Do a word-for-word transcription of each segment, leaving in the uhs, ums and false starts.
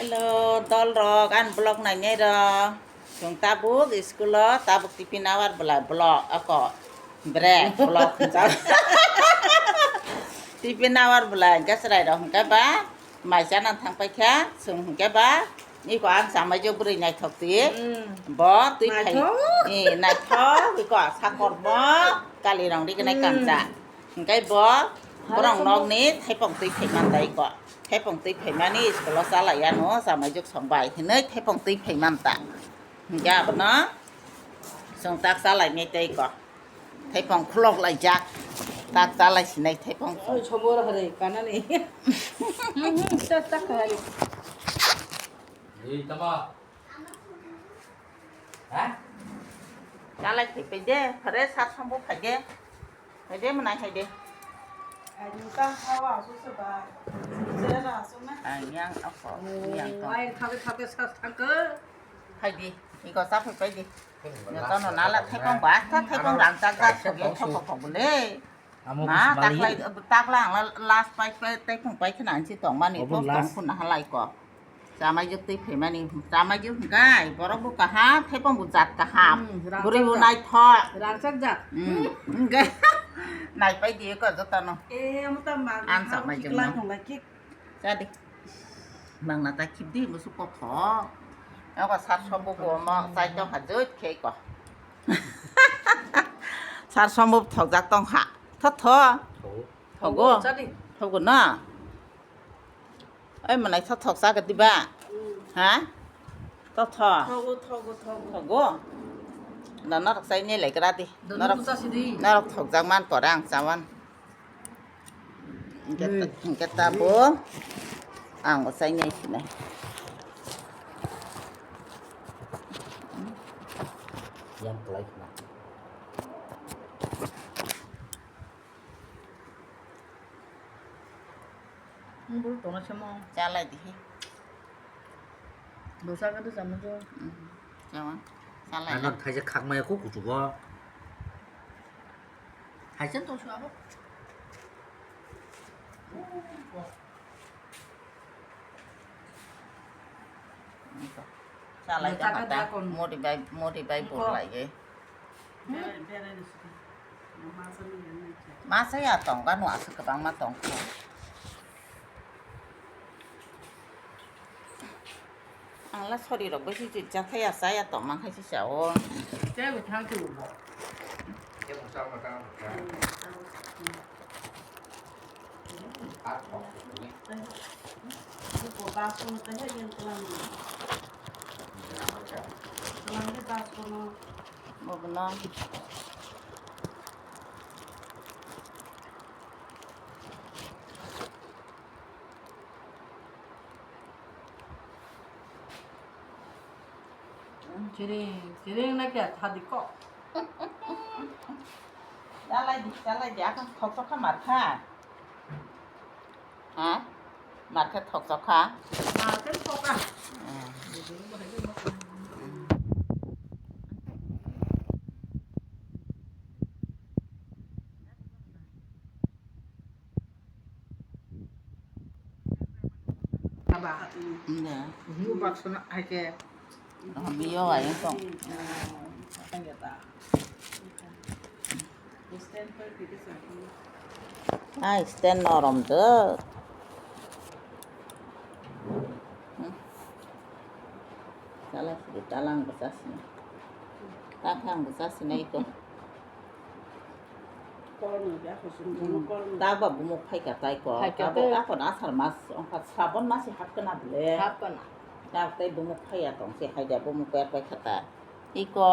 Hello, dol rok, ang vlog nainai rok. Chwng tabuk school o, tabuk tiffin hour bwla vlog, ako break vlog hwnjak. Tiffin hour bwla hwnkhe chwrai rok hwnkhe ba mai chana thang paikha, chwng hwnkhe ba iko ang chamai jok bwrwi naithok twi. Mm. Bo twi phai, naithok. Eh, naithok iko sakor bo kali rong ri gwnai Mm. kamsa. Hwnkhe bo borok nokni thaipong twi phai man da iko. Thaipong twi phaimani school o chalai ano, chamai jok song bai hinwi thaipong twi phai man ta. Hwnkhe abono chwng tak chalai nai tei ko. Thaipong khulok laijak. Tak chalai sinai thaipong. Oi, chobor hare kanani. Chak chak hari. Ei, tama. Ha? Chalai thai pai de, hare sat sombo phai de. Hai de, mwnai hai de. Hai de, ta hawa asu se ba. Sira na asu na. Ang yang apa? Yang to. Wai thake thake sas thake. Hai de, iko sa phai pai de. Jotono nala thaipong ba, ta thaipong rang chak jak thok ye thok thok thok bole. Amo Ma, bali. Taklai, takla ang la-, last pai, pai, tei phung pai khna ang si tong mani, Obo tos tong last. Khna halai ko. Chamai jok tei phaimani, chamai jok hwnkhe, borok bo kaham, thaipong bo jat kaham. Hmm, rangchak Bwrwi bo jat. Naithok. Rangchak jat. Hmm, hwnkhe, nai pai di ko jotono. Eh, amo ta ma, Ang ma, chamai jok sikla no. Thong lai kik. Cha di. Mangna ta khibdi musu ko tho. Abo sar sombo ko mo chai tong kha jut khe ko. Sar sombo thokjak tong kha. Tho tho. Thogo. Thogo. Cha di. Thogo na. Oi manai tho thok cha gadi ba. Mm. Ha? To tho. Thogo, thogo, thogo. Thogo. Na norok chai ni lai gra di. Dono Norok, busa sidi. Norok thokjak man pore ang chawan. Hingke ta-, Ui. Hingke tabo ang bo chainai sinai. Yang kelai kena. Buru tongna samo. Chalai dihi. Dosa ka dosa mo jo. Hmm. Chawa. Chalai. Ano thaisa khakmaya ko kuchugo. Hai chen tong suabo. Chalai Mata ka ka mata. Dakon. Modi bai, modi bai Iko. Bor lai ge. Masa ya tong ka nua se kwbangma tong kho. Ang la sori rok bai si chaya chaya tong mang khai si sa o. Tei bo thang tu bo. Bo bo no. Chiring, chiring na kya thadi ko. Chalai di, chalai di, akang thok thok kha mar kha. Ha? Mar kha thok thok kha. Mar kha thok kha. Hmm. Aba. Nda. Hiu baksa na hai ke. Biyo ayang tong. Hai ya ta. Ah, stand norom de. Hmm. Salah sih talang besar sih. Talang besar sih na iko. Tabok bumuk phaikha tai ko. Phaikha Tabok tai. Akon asar mas ongkha srabon masi hapkana bole. Hapkana. Tabok tai bumuk phaiya tong se haida bumuk ber bai khata. Iko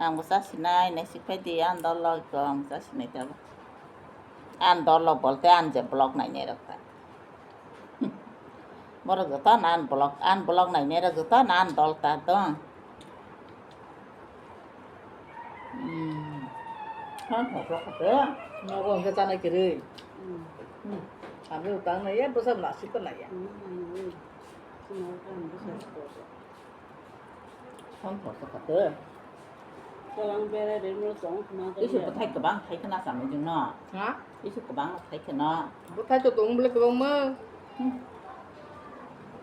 ang bwsa sinai naisik phaidi ang dol lok iko ang bwsa sinai tabok. Ang dol lok bolte ang je vlog nainai rok ta. Borok joto nan vlog, an vlog nainai rok joto nan dol ta dong. Hmm. Han thok thok kha te. Nogo hwnkhe chanai kwrwi. Hmm. Hamya utang naiya, bwsa lasik ko naiya. Hmm. Songthor se kha te. Tei se bwthai kwbang thai khna chamai jwng no. Ha? Tei se kwbang thai khna. Bwthai to tong bole kwbangma. Hmm.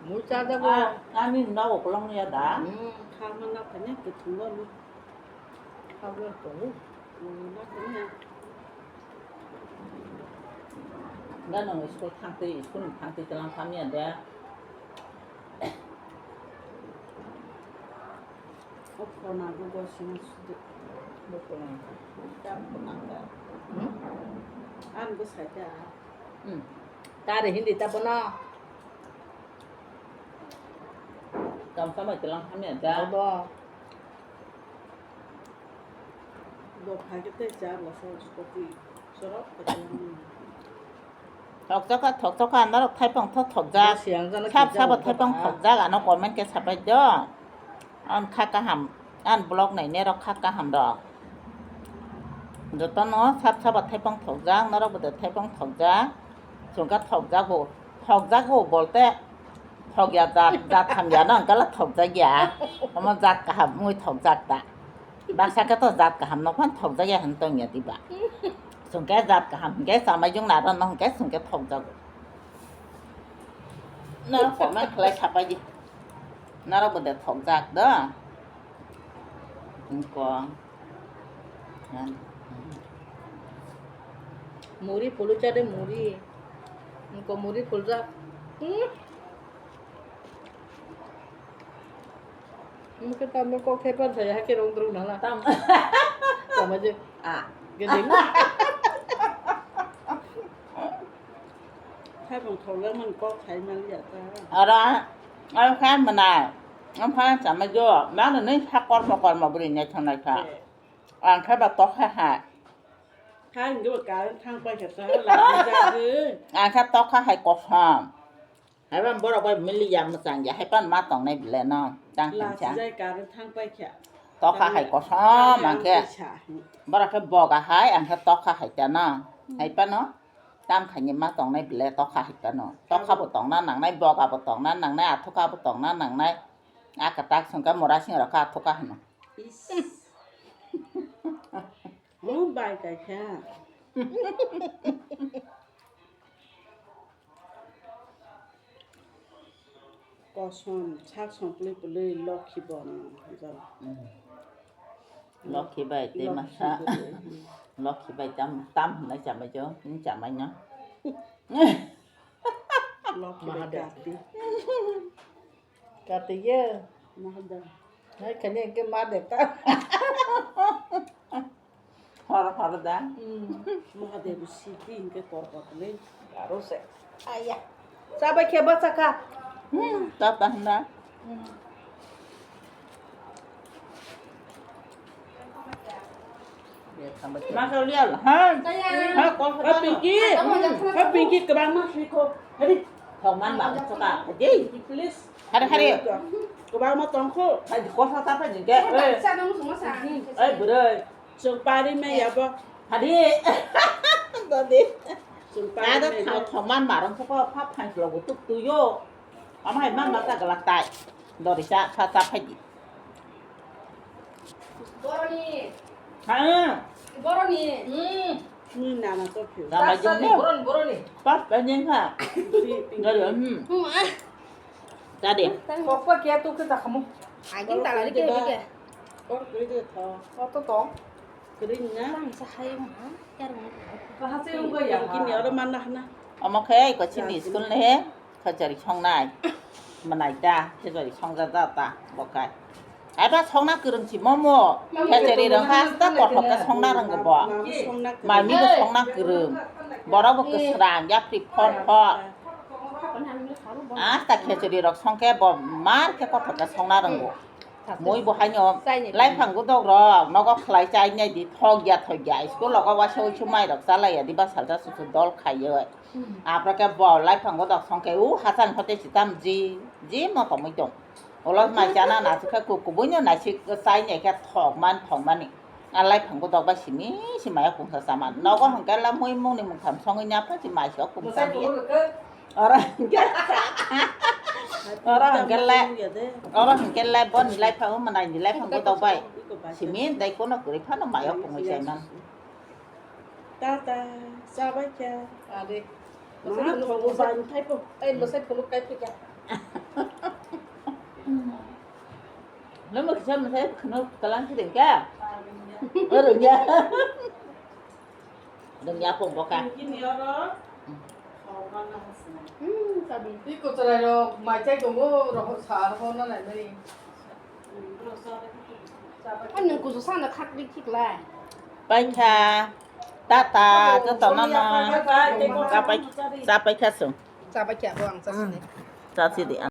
Mui chajago. Ah, ani nogo kolong ya da? Hmm, kha ma na phane kuthum ba ni. Kha ma tongo. Hmm, na phane. Da nang school thangtwi, school thangtwi tlang khamya da. O phone abo go sima sudu. Bo phone. Da phone da. Hmm? An go sai da. Hmm. Tare hindi ta bono. Kam samai tlang khamya da. Bo. Bo phai khe tei cha bo so scooty chorok khe tei. Thokjak kha, thokjak kha, norok thaipang tho thokjak. Bo siyang jana sab kijak sabo thaipang ba. Thokjak, ano comment khe sapai do. An kha kaham, an vlog nai nerok kha kaham rok. Jotono sab sabo thaipang thokjak, norok bo de thaipang thokjak. Chwng khe thokjago, thokjago bolte thokya jat, jat hamya no hwnkhe thokjakya. Omo jat kaham wngwi thokjak ta. Baksa khe to jat kaham no phan thokjakya hwn tongya diba. Chwng khe jat kaham hwnkhe chamai jwng naro no hwnkhe chwng khe thokjago. Norok comment khlai sapai di. Norok bo de thokjak do. Wngkha. Muri phulu chade muri. Wngkha muri phuljak. Hmm. Mungkin tamu kok hepan saya hake rong drung nala. Tam. Sama je. Ah. Gedeng. Hai bang thok le man kok khai man ya ta. Ora, ang kha mana, ang kha sama jo, mana nai sakor mokor ma buri nai thang nai kha. Eh. Ang kha ba tok kha hai. Kha ngi ba ka thang pai kha ta la ja ge. Ang kha tok kha hai kosom. Hai ba borok bai mili ya mwchang ya hai pan ma tong nai bile no. Tang kha cha. La jai ka thang pai kha. Tok kha hai kosom ang khe. Borok khe boga hai ang kha tok kha hai ta no. Hai pa no. Tam khaini ma tongnai bile tokha hai tano. Tokha bo tongna nangnai, boga bo tongna nangnai, athuka bo tongna nangnai. A kwtak songkha mora sing rokha athuka hino. Is. Mo bai kai kha. Kosom sak song pwlwi pwlwi lokhi bono. Lokhi bai tei masa. Lokhi bai tam, tam hwnwi chamai jo, wng chamai no. Lokhi bai Mahadev. Kati. Kati ye. Mahadev. Hai khani ke ma de ta. Hor hor da. Hmm. Mahadev siti hingke kor kor le. Aro se. Aya. Sabai khe bachakha. Hmm, ta ta hna. Hmm. Masuk lihat, ha? Sayang. Ha, kau Ha, Pinky. Kamu jangan Ha, Pinky, kebang mas liko. Hadi. Kau man bang suka. Hadi. Please. Hari hari. Kebang ma tongkho. Hadi, kau sa ta pa jingke. Saya dong semua sa. Eh, bro. Chwng pari me yabo. Hadi. Dodi. Chwng pari me. Ada thang thoman marong ko pha phan lo tuk tu yo. Ama hai man mata galak tai. Dori cha pha cha phai di. Boroni. Ha. Boroni. Hmm. Ni nana to phi. Sama jong ni. Boroni, boroni. Pas pa nyeng ha. Dori hmm. Hmm. Tadi. Kokpa kia tu kita kamu. Agin talari ke ke. Kor kri de tho. Kor to tong. Kri na. Tang sa hai ma. Yar ma. Ka ha se ung ya. Kini oro mana na. Omo khe ko chini school ne he. Khachari songnai. Manai ta khachari songja ja ta bokai. Aba songna kwrwng si momo. Khachari rang ha sta kothok ta songna rang bo. Mami bo songna kwrwng. Borok bo kwsrang yapri phor phor. Asta khechuri rok songkhe bo mar khe kothok khe songna rwngo. Mui bo haino laiphang godok rok nogo khlai chai nai di thok ya thok ya school rogo waisa uisu mai rok chalai ya di ba salsa susu dol khaioi. Apro khe bo laiphang godok songkhe u hachal hote si tam ji ji mo tongmoi tong. Ulo mai chana naisik khe ku kubui no naisik chai nai khe thok man thok mani. A laiphang godok bai simi si maya kungsa sama. Nogo hwnkhe la mui mungni mungtham songwi nya pha si mai sok kungsa ni. Oro hwnkhe oro hwnkhe le oro hwnkhe le boni laiphang manai ni laiphang godok bai simi dai kono kwrwi phano maya kungwi chai man. Tata, chabai kha. Ade. Ma thogo ban thaipo. Ei, bwsai phunuk kai phika. Nang baksa masai kheno kalang si dengka. Oro ya. Dengya pong boka. Hmm, sabi. Iko chwrai rok mai chai tongo, rok sa rok na nai mani. Ani kusu sana khakri khiklai. Paikha. Tata, jotono no. Chapai, chapai kha sung. Chapai kha bo ang chasini. Chasi di ang.